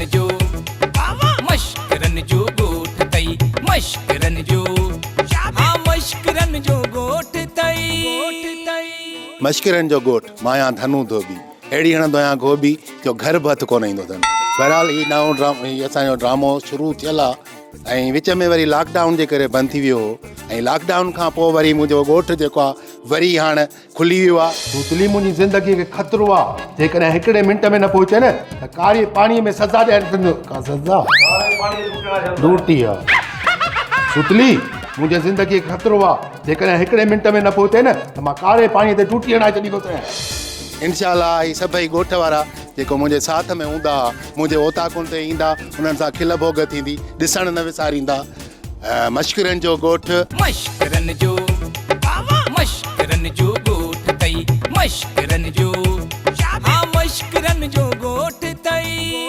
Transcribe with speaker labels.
Speaker 1: مشڪرن جو مشڪرن جو ڳوٺ اٿئي مشڪرن جو ها مشڪرن جو ڳوٺ اٿئي.
Speaker 2: مشڪرن جو ڳوٺ، مان آهيان ڌنو ڌوٻي، اهڙي هڻندو آهيان گهوٻي جو گهر به هٿ ڪونه ايندو اٿن. بهرحال هي نئون ڊرامو هي اسان جو ڊرامو شروع ٿيل آ ۽ وچ ۾ وري لاڪ ڊائون جي ڪري بند ٿي ويو هو ۽ لاڪ ڊائون کان پوء وري منهنجو ڳوٺ جيڪو آ وري هاڻ کلي ويو آ.
Speaker 3: سوتلي منهنجي زندگيء کي خطرو آ، جيڪڏهن هڪڙي منٽ ۾ نه پهچين نه ته ڪاري پاڻيء ۾ سزا ڏياري ڇڏيندس. ڪا سزا؟ ڊوٽي آ. سوتلي منهنجي زندگيء کي خطرو آ، جيڪڏهن هڪڙي منٽ ۾ نه پهتين نه ته مان ڪاري پاڻيء تي ڊوٽي هڻائي ڇڏيندوسين.
Speaker 2: انشاء الله هي سڀئي ڳوٺ وارا جيڪو منهنجي ساٿ ۾ هوندا، منهنجي اوطاقن تي ايندا، انهن سان کل ڀوڳ ٿيندي، ڏسڻ نه وساريندا. مشڪرين جو ڳوٺ.
Speaker 1: مشڪرن جو مشڪرن جو ڳوٺ اٿئي مشڪرن جو ها مشڪرن جو ڳوٺ اٿئي.